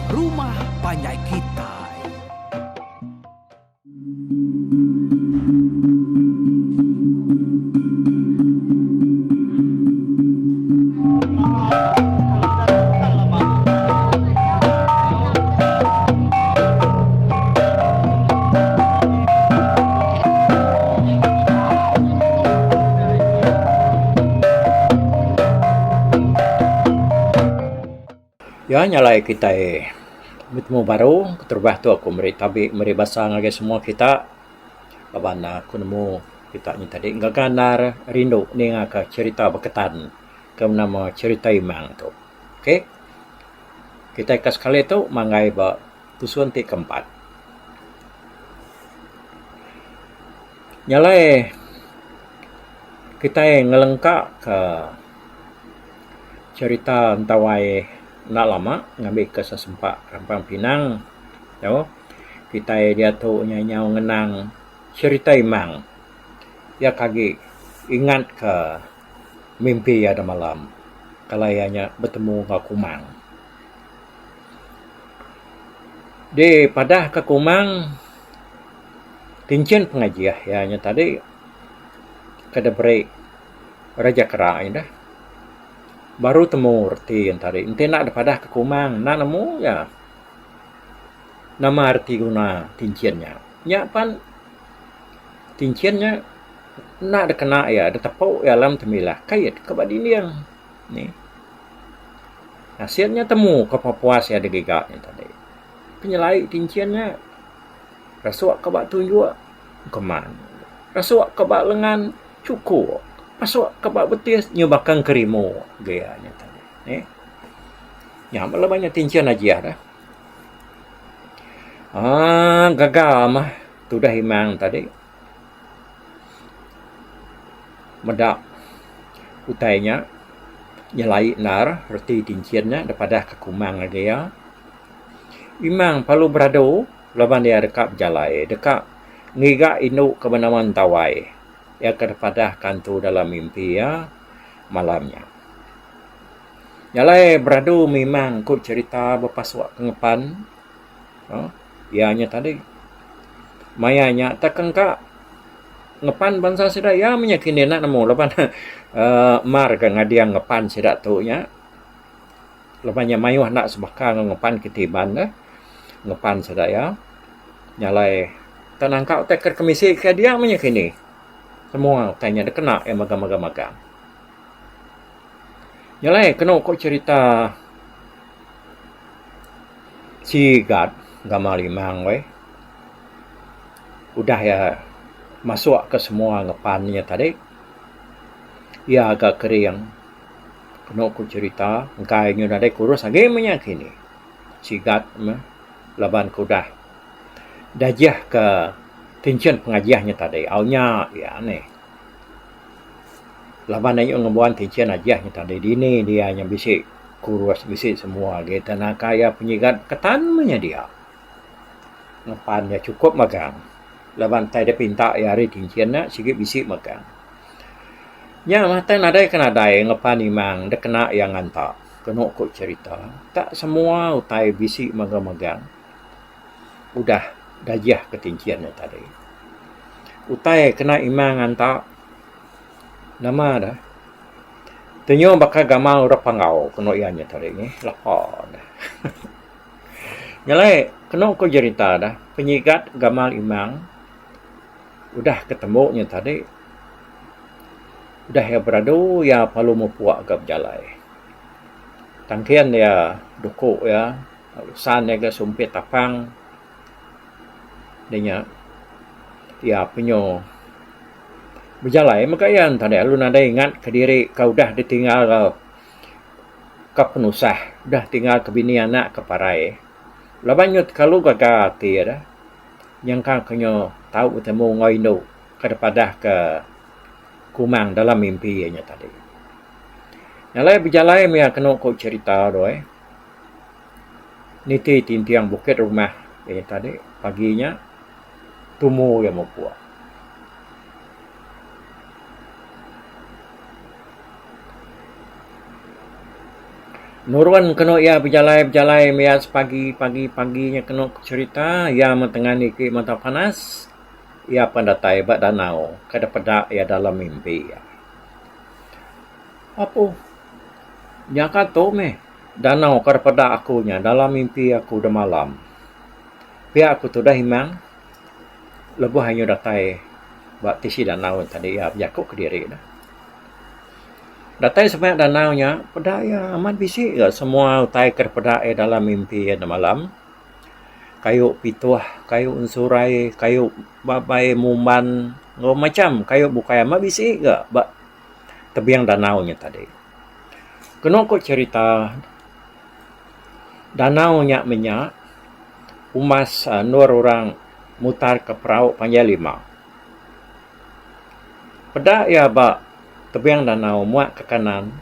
Rumah Panjai Kitai. Ya nyalai kitai betemu baru keterubah tu aku meri tabi meri basa ngagai semua kita laban aku nemu kita nyin tadi gaga endar rindu ninga ka cherita beketan ke nama cherita imang tu. Ok kitai ka sekali tu manggai ba tusun ti keempat. Nya alai kitai ngelengka ka cherita entawai enda lama ngambi ka sesempa rampang pinang tau kitai diatu nya nyau ngenang cherita imang iya ke agi ingat ka mimpi iya da malam kala iya nya betemu enggau Kumang. Dipadah ka Kumang tinchin pengajih iya nya tadi ke diberi Raja Kera nya dah baru temu reti iya tadi enti enda dipadah ka Kumang enda nemu iya nama reti guna tinchin nya. Nya pan tinchin nya enda dikena iya ditepu iya alam temilah kait ka ba dinding nih. Asil nya temu ke pepuas iya digiga nya tadi. Penyelai tinchin nya rasuk ke ba tunjuk engkeman. Rasuk ke ba lengan chukuk. Pasuk ke ba betis nyu baka engkerimu gia nya tadi. Nih. Nya bala ba nya tinchin ajih dah. Aaa gaga mah tudah imang tadi. Meda utai nya nyelai endar reti tinchin nya dipadah ka Kumang ngagai iya. Imang perlu beradu laban iya deka bejalai deka ngiga indu ke benama Entawai iya ke dipadah ka antu dalam mimpi iya malam nya. Nya alai beradu mimang ku cherita bepasuk ke ngepan. Iya nya tadi maya nya tekengka ngepan bansa sida iya meh nya kini enda nemu laban uhh mar ga ngading ngepan sida tu nya laban nya mayuh enda sebaka enggau ngepan kiti iban deh ngepan sida iya nya alai tak nangka utai ke kemisi ke dia meh nya kini semua utai nya dikena iya mega magang. Nya alai kenu ku cherita. Sigat gamal imang weh. Udah iya masuk ke semua ngepan iya tadi iya ga kering kenu ku cherita engkai nyu nadai kurus agi meh nya kini. Sigat meh laban ke udah dajih ke tinchin pengajih nya tadi au nya iya nih. Laban ayu ngembuan tinchin ajih nya tadi dini dia nya bisi kurus bisi semua agi tenaka iya penyigat ketan meh nya dia. Ngepan iya chukup magang laban tai da pinta iya ari tinchin nya sigi bisi magang. Nya mah tai nadai ke nadai ngepan imang da kena iya nganta kenu ku cherita tak semua utai bisi magang-magang udah dajih ke tinchin nya tadi. Utai kena imang nganta. Nama dah. Tenyo baka gamal orang panggau kenu iya nya tadi ngi lapa dah. Nya alai kenu ku jerita dah penyigat gamal imang udah ke tembu nya tadi udah iya beradu iya perlu mupuk ga bejalai. Tangkin iya duku iya san iya ga sumpit tapang da nya iya penyo. Bejalai mega iya ne tadi lalu nadai ingat kediri ka udah ditinggal ka penusah udah tinggal ka bini anak ka parai. Laban nyu tekalu gaga ati ne nyangka ke nyu tau betemu enggau indu ke dipadah ka kumang dalam mimpi iya nya tadi. Alai bejalai mih iya kenu ku cherita tu ai niti tinting bukit rumah iya nya tadi pagi nya. Tumu iya mupuk. Nurun kenu iya bejalai bejalai maya sepagi pagi pagi nya kenu ku cherita iya meh tengan niki mata panas iya pan datai ba danau ke dipeda iya dalam mimpi iya. Apuh nyangka tu meh danau ke dipeda aku nya dalam mimpi aku demalam. Pia ku tudah imang lebuh anyu datai ba tisi danau tadi iya bejaku kediri ne. Datai semak danau nya, peda iya amat bisi ga semua utai ke dipeda iya dalam mimpi iya demalam. Kayu pituh, kayu ensurai, kayu babai mumban enggau macham kayu bukai amat bisi ga ba tebing danau nya tadi. Kenu ku cherita danau nya menya umbas endur orang mutarka perau panjai lima. Peda iya ba tebing danau muak ke kanan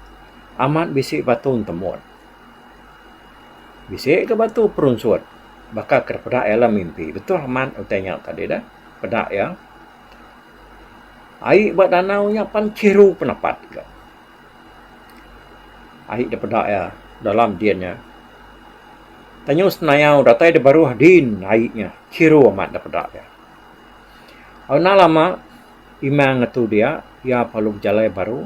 amat bisi batu entemut. Bisi ga batu perunsut baka ke peda iya dalam mimpi. Betul amat utai nya tadi deh peda iya. Ai ba danau nya pan chiru penapat ga. Ai da peda iya dalam din nya. Tanyu senayau datai da baruh din ai nya chiru amat da peda iya. Enda lama Imang ngetu dia, iya perlu bejalai baru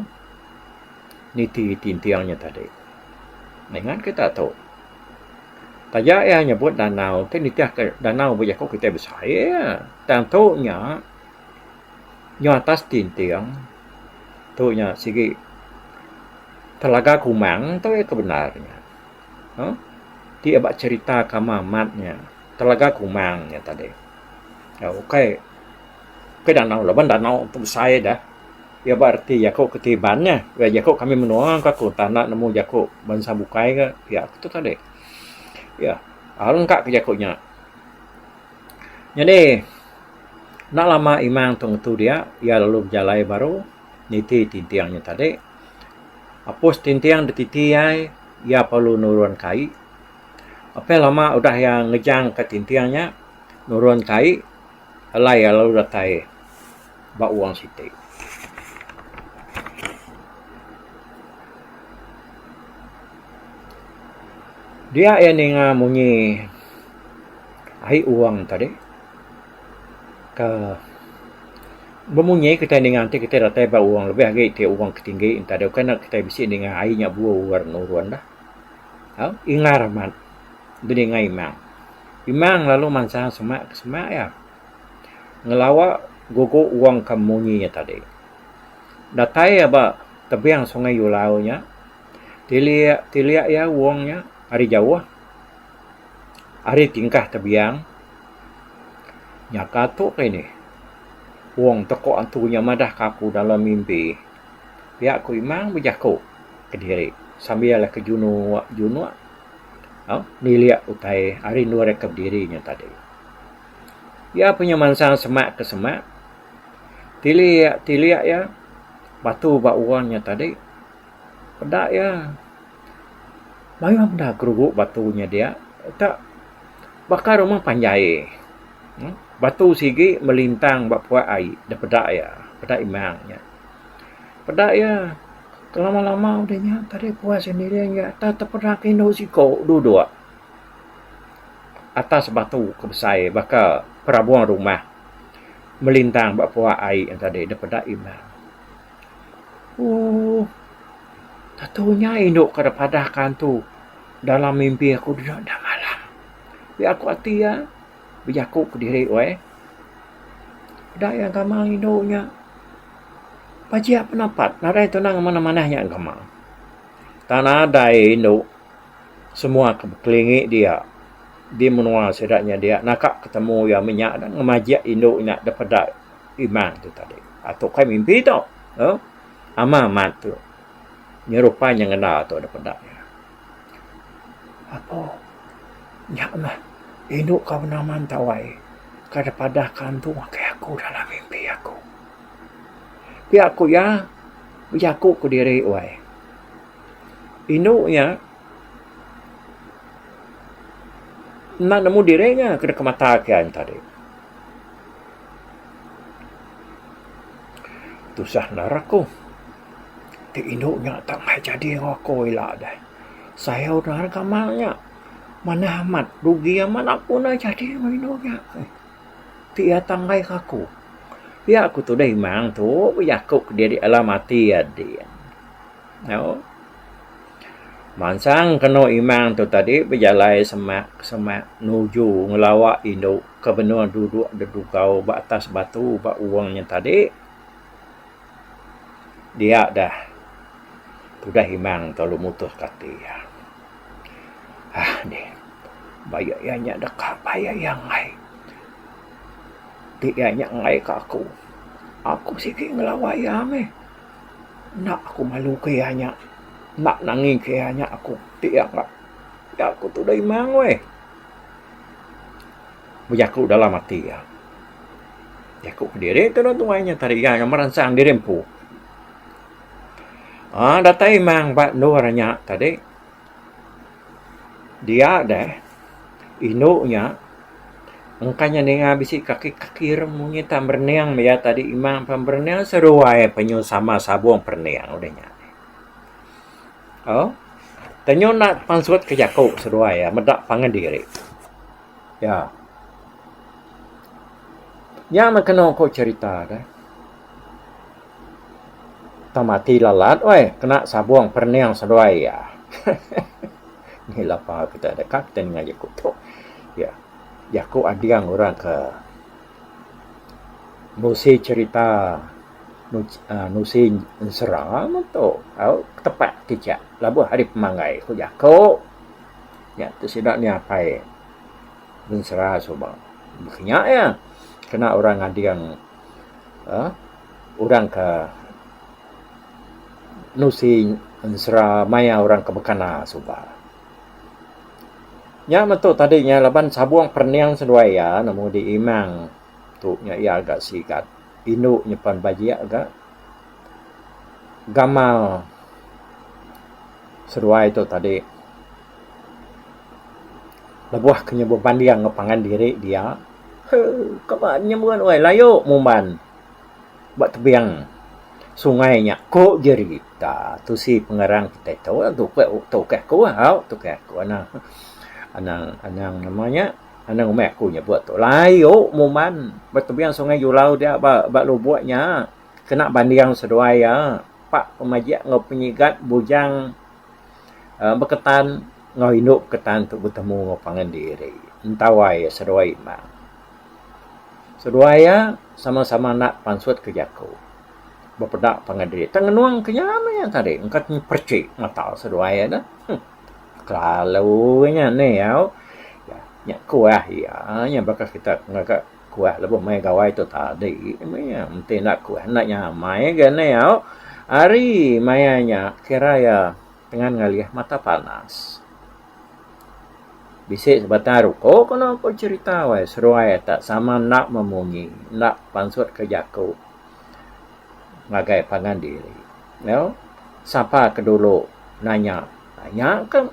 niti tinting nya tadi. Ingat kita tu. Taja iya nyebut danau ti nitih ke danau bejaku kitai besai iya. Tang tu nya nyau atas tinting tu nya sigi Telaga Kumang tu iya ke bendar nya. Uhh ti aba cherita ke amat nya Telaga Kumang nya tadi. Ukai ukai danau laban danau tu besai dah. Iya ba reti jaku ke ti Iban nya. Jaku kami menua ka ku tanda nemu jaku bansa bukai ka pia ku tu tadi. Iya lengka ke jaku nya. Nyadi enda lama imang tu ngetu dia iya lalu bejalai baru niti tinting nya tadi. Apus tinting dititi ai iya perlu nurun ke ai. Apai lama udah iya ngejang ka tinting nya nurun ke ai alai iya lalu datai ba wang siti. Dia iya ninga munyi ai wang tadi ke bemunyi kitai ninga enti kitai datai ba wang lebih agi ti wang ke tinggi enta deh bukai ne kitai bisi ninga ai nya beur nurun dah. Au ingar amat didinga imang. Imang lalu mansang semak ke semak iya. Ngelawa gugu wang ke munyi nya tadi. Datai iya ba tebing Sungai Julau nya, tilik tilik iya wang nya ari jauh ari tingkah tebiang nyaka tu kah inih wang teko antu nya madah ka aku dalam mimpi. Pia ku Imang bejaku kediri sambil ke junuk junuk au nilik utai ari endur iya ke bediri nya tadi. Iya punya mansang semak ke semak tilik tilik iya batu ba wang nya tadi peda iya mayuh bendar gerugu batu nya dia tak baka rumah panjai uhh batu sigi melintang ba puak ai da peda iya peda imang nya. Peda iya kelama lama udah nya tadi puas sendiri nya tepeda ke indu siko duduk atas batu ke besai baka perabung rumah melintang ba puak ai en tadi dep peda imang. Ooh tentu nya indu ke dep padah ke antu dalam mimpi aku deka enda malam. Pia ku ati iya bejaku kediri weh. Peda iya gamal indu nya pajik penapat nadai tunang manah manah nya gamal. Tang nadai indu semua ke bekelingi dia di menua sida nya dia naka ketemu iya menya ne ngemajik indu nya da peda imang tu tadi. Aaa tu kai mimpi tu uhh amat amat tu nyerupai nyengenda tu da peda iya. Apo nya meh indu ka benama Entawai ka da padah ka antu ngagai aku dalam mimpi aku. Pia ku iya bejaku kediri wai. Indu nya enda nemu diri nya ke deka mata ke iya tadi. Tusah endar aku ti indu nya tak mai jadi enggau aku ila deh. Sayau endar gamal nya. Manah amat rugi amat aku enda jadi enggau indu nya. Ti iya tanggai ka aku. Pia ku tudah imang tu bejaku kediri alam ati ading. Au. Mansang kenu imang tu tadi bejalai semak semak nuju ngelawa indu ke benung duduk dedugau ba atas batu ba wong nya tadi. Dia dah tudah imang tu lalu mutus ke ati iya. Aah deh bayak iya nya deka bayak iya enggai. Ti iya nya enggai ka aku, aku sigi ngelawa iya meh. Enda aku malu ke iya nya. Enda nangi ke iya nya aku ti iya ka. Iya ku tudah imang weh. Bejaku dalam ati iya. Jaku kediri tu tuai nya tadi iya meransang diri empu. Aaa datai imang ba endur nya tadi dia deh indu nya engka nya ninga bisi kaki kaki rem munyi tak merening iya tadi imang pan merening seduai penyu sama sabung perening udah nya. Au tenyu enda pansut ke jaku seduai iya meda pangan diri. Ya. Nya meh kenu ku cherita deh. Tang mati lalat weh kena sabung perening seduai iya. Ngi lapa kita deka kita ninga jaku tu. Ya. Jaku ading orang ke nusi cherita uhh nusi ensera meh tu. Au tepat kichak labuh ari pemanggai ku jaku. Nya tu sida ni apai ensera suba. Nya iya kena orang ngading uhh orang ke nusi ensera maya orang ke bekana suba. Nya metu tadi nya laban sabung perening seduai iya nemu di imang tu nya iya ga sigat indu nyepan bajik ga gamal seduai tu tadi. Lebuh ke nyebut banding enggau pangan diri dia, hee keba nyebut weh layu mumban ba tebing sungai nya ku jerita tusi pengerang kitai tu tu ukai aku au tu ukai aku anang anang anang nama nya anang umai aku nyebut tu layu mumban ba tebing sungai julau dia ba ba lubok nya kena banding seduai iya pak pemajik enggau penyigat bujang uhh beketan enggau indu beketan tu betemu enggau pangan diri entawai seduai imang. Seduai iya sama-sama enda pansut ke jaku bepeda pangan diri. Tang ngenung ke nya meh nya tadi engka perchik mata seduai iya dah. Huh kelalu nya nih au. Nya kuah iya nya baka kita ngaga kuah lebuh maya gawai tu tadi meh nya. Enti enda kuah enda nyamai ga nih au. Hari maya nya kira iya tengan ngalih mata panas. Bisi sebatang ruko kono ku cherita weh seruai atak sama enda memunyi enda pansut ke jaku ngagai pangan diri. Au sapa ke dulu nanya nya ke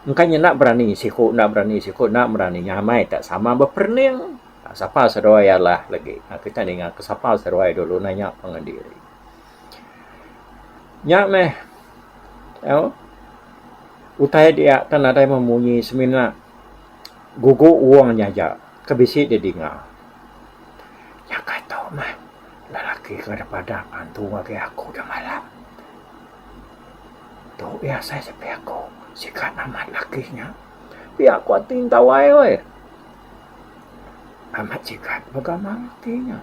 engka nya enda berani siku enda berani siku enda berani nyamai tak sama beperening sapa seduai alah lagi kita ninga ke sapa seduai dulu nanya pangan diri. Nya meh au utai dia ke nadai memunyi semina gugu wong nya aja ke bisi didinga. Nyakai tu meh lelaki ke daripada antu ngagai aku da malam. Tu iya asai sepi aku sigat amat laki nya. Pia ku ati entawai weh. Amat sigat mega laki nya.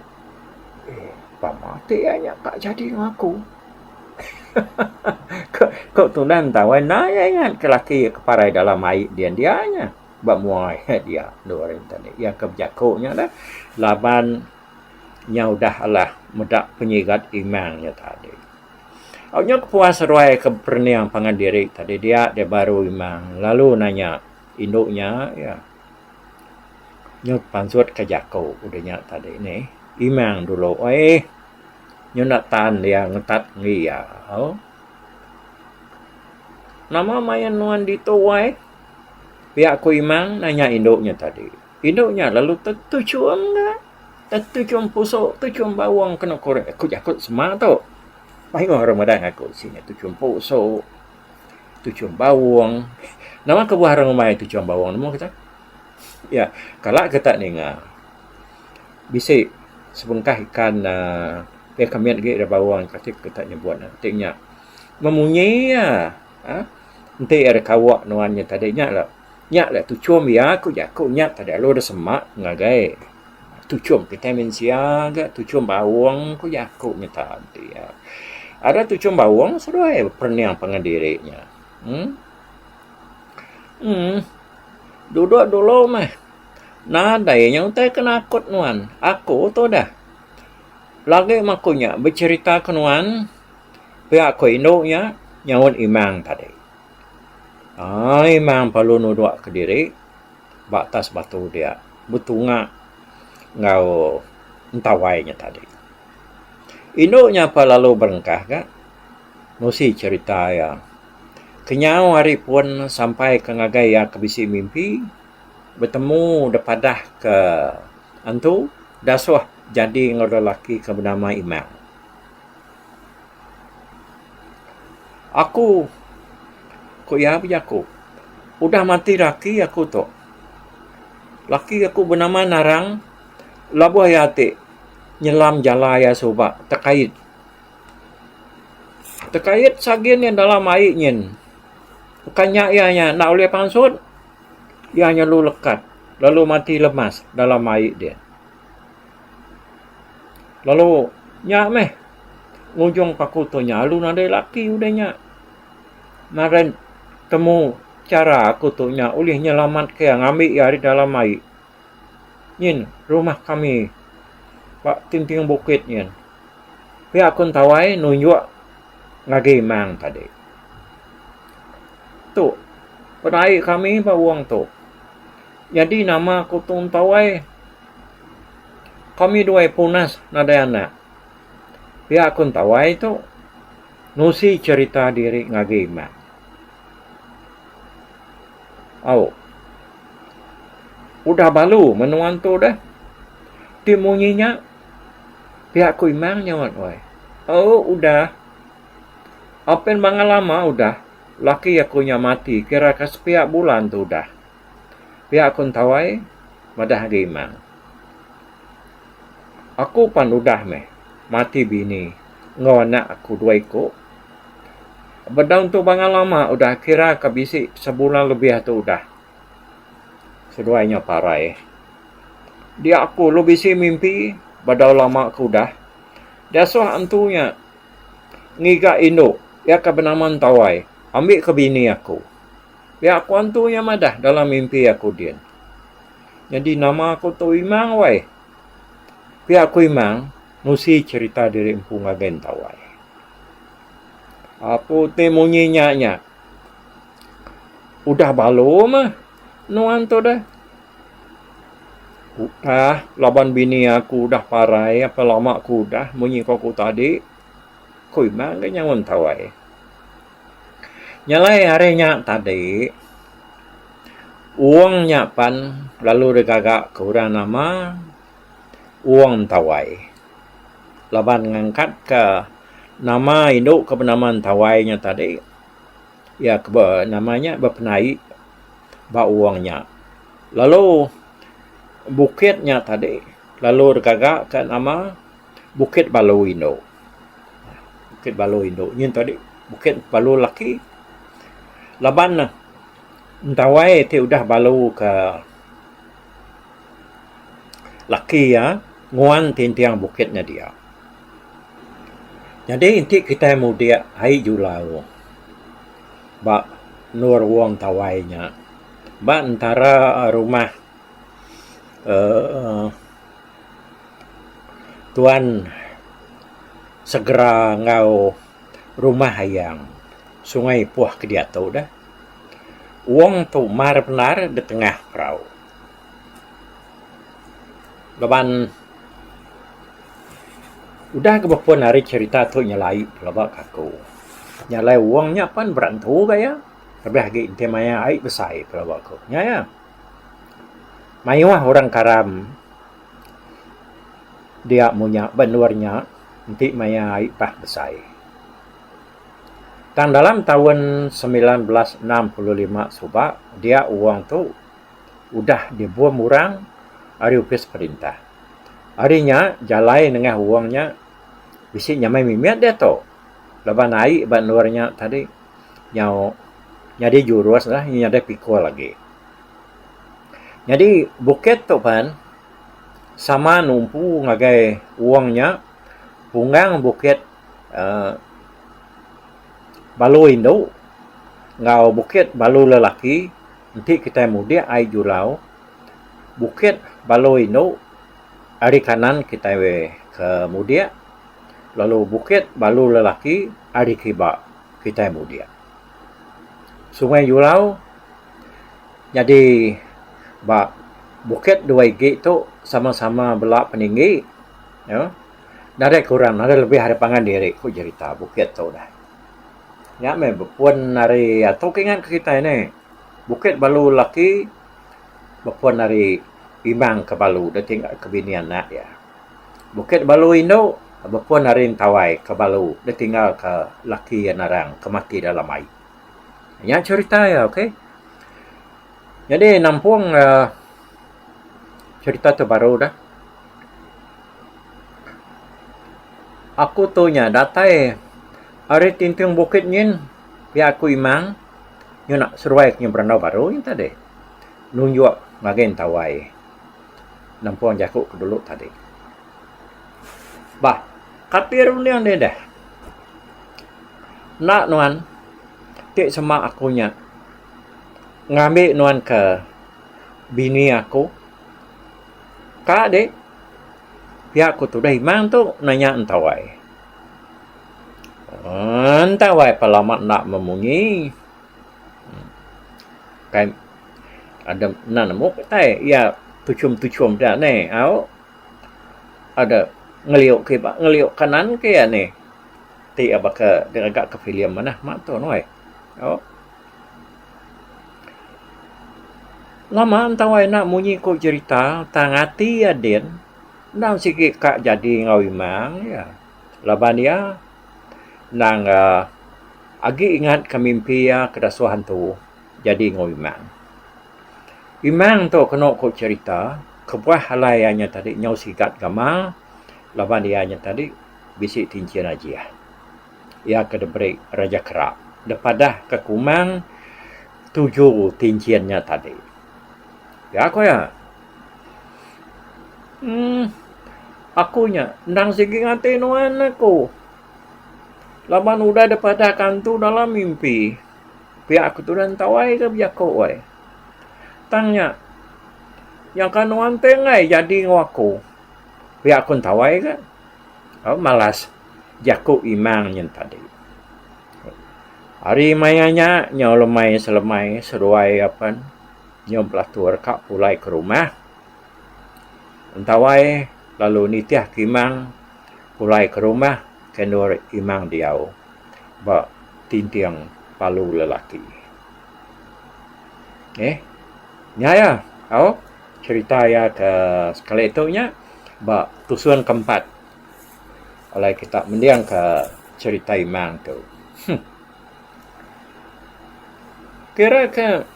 Eh pama ti iya nya ka jadi enggau aku. Ko ko tundan tawai enda iya ingat ke laki iya ke parai dalam ai dian dia nya ba mua iya dia endur hari tadi. Iya ke bejaku nya dah laban nya udah alah meda penyigat imang nya tadi. Au nya kepuas seduai ke beperening pangan diri tadi dia dia baru imang lalu nanya indu nya iya. Nyut pansut ka jaku udah nya tadi nih. Imang dulu aih. Nyu enda tan iya ngetat enggi iya. Nama main nuan ditu ai? Pia ku Imang nanya indu nya tadi. Indu nya lalu tetuchum ga. Tetuchum pusu, tetuchum bawang kenu ku orang. Ku jaku sema tu. Mayuh orang madah ngaku sini tuchum pusu. Tuchum baung. Nama kebuah orang ngumbai tuchum baung nemu kita? Ya, kala kita ninga bisi sebengkah ikan uhh pia ke mit agi da baung kati kita nyebut ne ti nya memunyi iya uhh enti iya da kauk nuan nya tadi nya la nya la tuchum iya ku jaku nya tadi lalu da semak ngagai tuchum kitai mensia ga tuchum baung ku jaku nya tadi. Ada tuchum baung seduai perening pangan diri nya uhh. Uhh duduk dulu meh nadai nya utai ke nakut nuan aku tu dah. Lagi meh aku nya becerita ke nuan pia ku indu nya nyaut imang tadi. Aaa imang perlu nudok kediri ba atas batu dia betunga enggau entawai nya tadi. Indu nya pa lalu berengkah ga nusi cherita iya. Kenyau ari pun sampai ke ngagai iya ke bisi mimpi betemu da padah ke antu dasuh jadi enggau lelaki ke benama Imang. Aku, ku iya bejaku, udah mati laki aku tu. Laki aku benama Narang lebuh iya ti nyelam jala iya suba tekait. Tekait sagin iya dalam ai nyin. Bukan nya iya nya enda ulih pansut. Iya nyelu lekat lalu mati lemas dalam ai din. Lalu nya meh ngujung ka aku tu nya lalu nadai laki udah nya. Nadai temu chara aku tu nya ulih nyelamat ka iya ngambi iya ari dalam ai. Nyin rumah kami ba tinting bukit nyin. Pia ku Entawai nunjuk ngagai Imang tadi. Tu penaik kami ba wong tu. Nyadi nama ku tu Entawai kami duai punas nadai anak. Pia ku Entawai tu nusi cherita diri ngagai Imang. Au. Udah balu menua tu deh. Ti munyi nya pia ku Imang nyaut wai. Au udah. Apin bangat lama udah laki aku nya mati kira ka sepiak bulan tu udah. Pia ku Entawai madah agi Imang. Aku pan udah meh mati bini enggau anak aku dua iku. Bedau tu bangat lama udah kira ka bisi sebulan lebih tu udah seduai nya parai. Dia aku lu bisi mimpi bedau lama ke udah diasuh antu nya ngiga indu iya ka benama Entawai ambi ke bini aku. Pia ku antu nya madah dalam mimpi aku din. Nyadi nama aku tu Imang weh. Pia ku Imang nusi cherita diri empu ngagai Entawai. Apu ti munyi nya nya. Udah balu mah nuan tu deh. Udah laban bini aku udah parai apan lama ku udah munyi ko aku tadi. Ku Imang ga nyaun tawai. Nya alai hari nya tadi wong nya pan lalu digaga ke orang nama Wong Tawai. Laban ngangkat ka nama indu ke benama Entawai nya tadi iya ke be nama nya bepenai ba wong nya. Lalu bukit nya tadi lalu digaga ka nama Bukit Balu Indu. Bukit Balu Indu nyin tadi Bukit Balu Laki laban ne Entawai ti udah balu ka Laki iya nguan tinting bukit nya dia. Nyadi enti kitai mudik ai julau ba endur wong tawai nya ba entara rumah uhh Tuan Segera enggau rumah Ayang Sungai Ipoh ke diatu deh. Wong tu mar bendar ditengah perau. Laban udah ke bepun ari cherita tu nyelai pelaba ke aku. Nya alai wong nya pan berantu ga iya lebih agi enti maya ai besai pelaba ku. Nya iya. Mayuh orang karam dia munya ba endur nya enti maya ai bah besai. Tang dalam taun 1965 suba dia wong tu udah dibum orang ari opis perintah. Ari nya jalai nengah wong nya bisi nyamai mimit diatu laban ai ba endur nya tadi nyau nyadi jurus lah nyadi pikul agi. Nyadi bukit tu pan sama numpu ngagai wong nya punggang bukit uhh Balu indu enggau bukit balu lelaki enti kitai mudik ai julau bukit balu indu ari kanan kitai ke mudik lalu bukit balu lelaki ari kiba kitai mudik. Sungai Julau nyadi ba bukit dua igi tu sama-sama bela peninggi uhh nadai kurang nadai lebih ari pangan diri ku jerita bukit tu dah. Nya meh bepun ari atu ke ingat ke kitai neh bukit balu laki bepun ari imang ke balu da tinggal ke bini anak iya. Bukit Balu indu bepun ari entawai ke balu ditinggal ke laki iya narang ke mati dalam ai. Nya cherita iya ok. Nyadi nampung uhh cherita tu baru dah. Aku tu nya datai ari tinting bukit nyin pia aku imang nyuna seruai ke berandau baru nyin tadi nunjuk ngagai entawai. Nampung jaku ke dulu tadi. Bah, kati runding deh deh. Enda nuan ti sema aku nya ngambi nuan ke bini aku. Ka deh pia ku tudah imang tu nanya entawai. Entawai pa lama enda memunyi. Kai adep enda nemu kitai iya tuchum-tuchum da neh au adep ngeliu kiba ngeliu kanan ke iya neh ti iya baka diraga ke filem manah ma tu nuai au. Lama tawai enda munyi ku jerita tang ati iya din endang sigi ka jadi enggau imang iya laban iya endang uhh agi ingat ke mimpi iya ke dasuh antu jadi enggau imang. Imang tu kenu ku cherita kebuah alai iya nya tadi nyau sigat gamal laban iya nya tadi bisi tinchin ajih. Iya ke diberi Raja Kera depadah ke Kumang tuju tinchin nya tadi. Pia ku iya. Uhh aku nya endang sigi ngati nuan aku laban udah dipadah ke antu dalam mimpi. Pia ku tudan tawai ke bejaku ai. Tang nya nyangka nuan ti enggai jadi enggau aku. Pia ku tawai ke. Au malas jaku imang nyen tadi. Ari maya nya nyau lemai selemai seduai apan nyau belatur ka pulai ke rumah. Entawai lalu nitih ke imang pulai ke rumah ke endur imang diau. Ba tinting palu lelaki. Eh nya iya au cherita iya ke sekali tu nya ba tusun ke empat alai kita mending ka cherita imang tu. Huh. Kira ke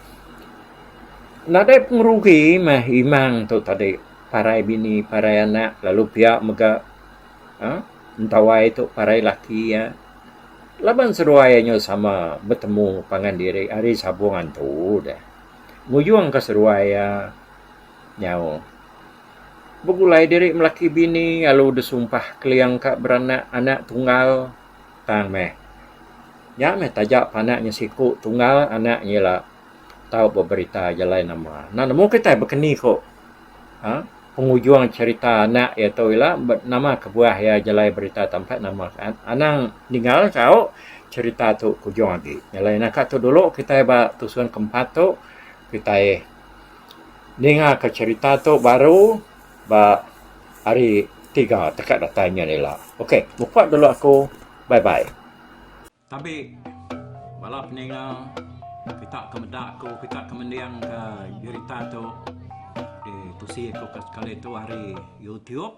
nadai pengerugi meh imang tu tadi parai bini parai anak lalu pia mega uhh Entawai tu parai laki iya. Laban seduai iya nyau sama betemu pangan diri ari sabung antu deh. Ngujung ka seduai iya nyau begulai diri melaki bini lalu disumpah keling ka beranak anak tunggal tang meh. Nya meh taja pa anak nya siku tunggal anak nya ila tau beberita jalai nama. Enda nemu kitai bekeni ko uhh Pengujung cherita anak iya tu ila nama kebuah iya jalai berita tampat nama anang ningal ka cherita tu ke ujung agi. Jalai naka tu dulu kitai ba tusun ke empat tu kitai ninga ka cherita tu baru ba hari tiga teka datai nyin ila. Ok muka dulu aku bye bye. Tabi bala peninga kita ke meda aku kita ke mending ka jerita tu ditusi aku ke sekali tu ari YouTube.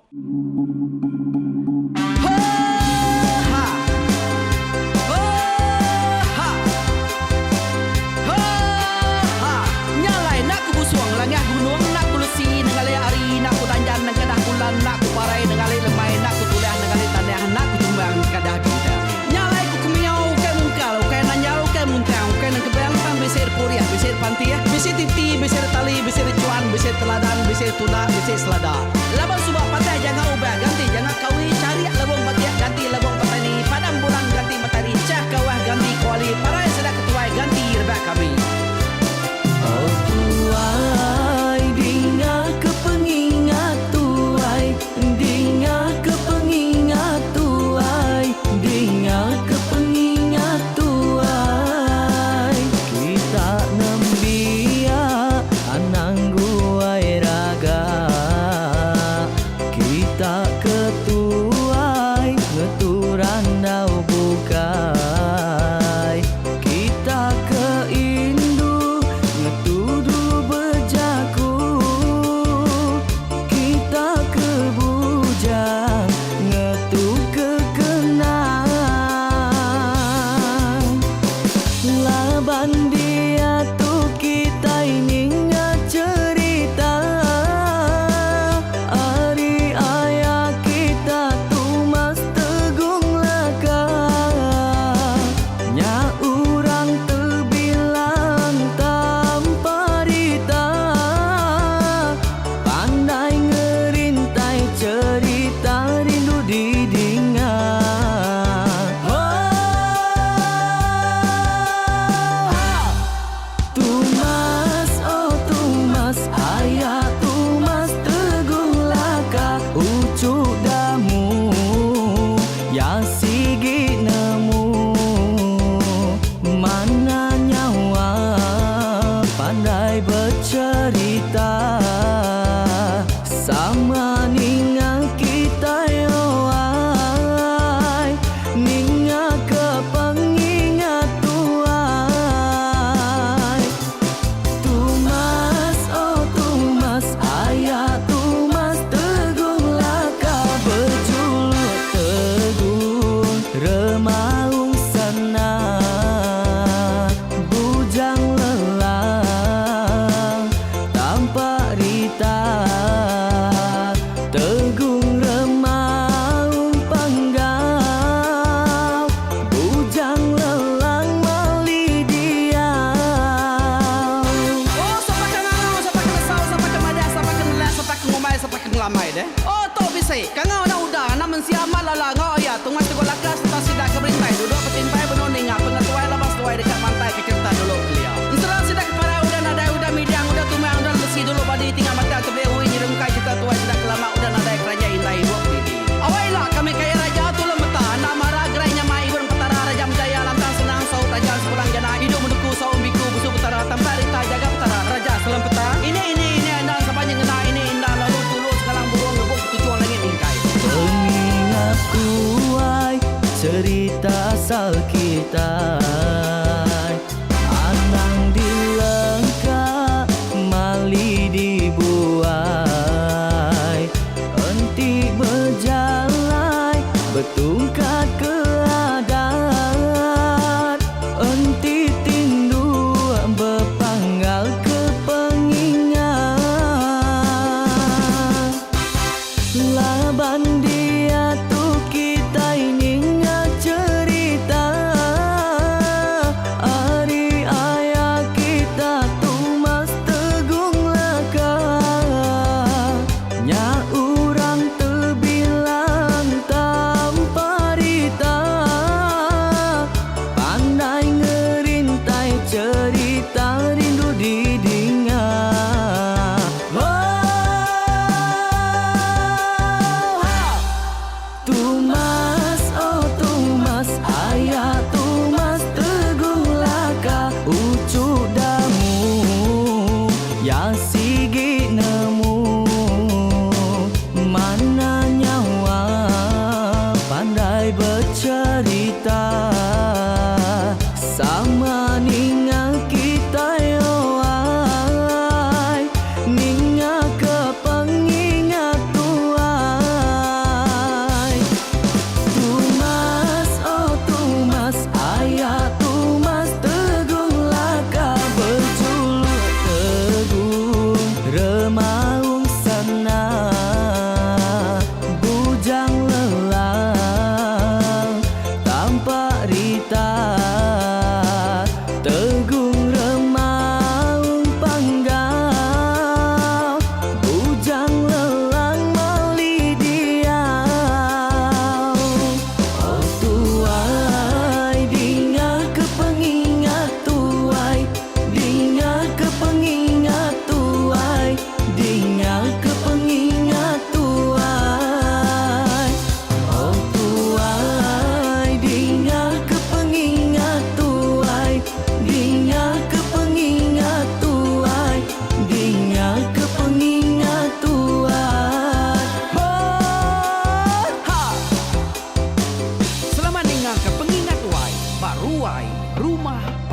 Galih, bisi pantih, bisi titi, bisi tali, bisi chuan, bisi teladan, bisi tunda, bisi selada. Laban suba patah janga ubah ganti janga kawi, charik lebung batik ganti lebung petani, padam bulan ganti matari, chah kawah ganti kuali, parai sida ketuai ganti rebak kami. Oh tuai dinga ke pengingat tuai dinga ke pengingat tuai dinga ke pengingat tuai kita nembiak anang guai raga kita ke tuai ngetu randau bukai kita ke indu.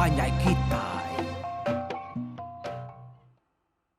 panjai kita.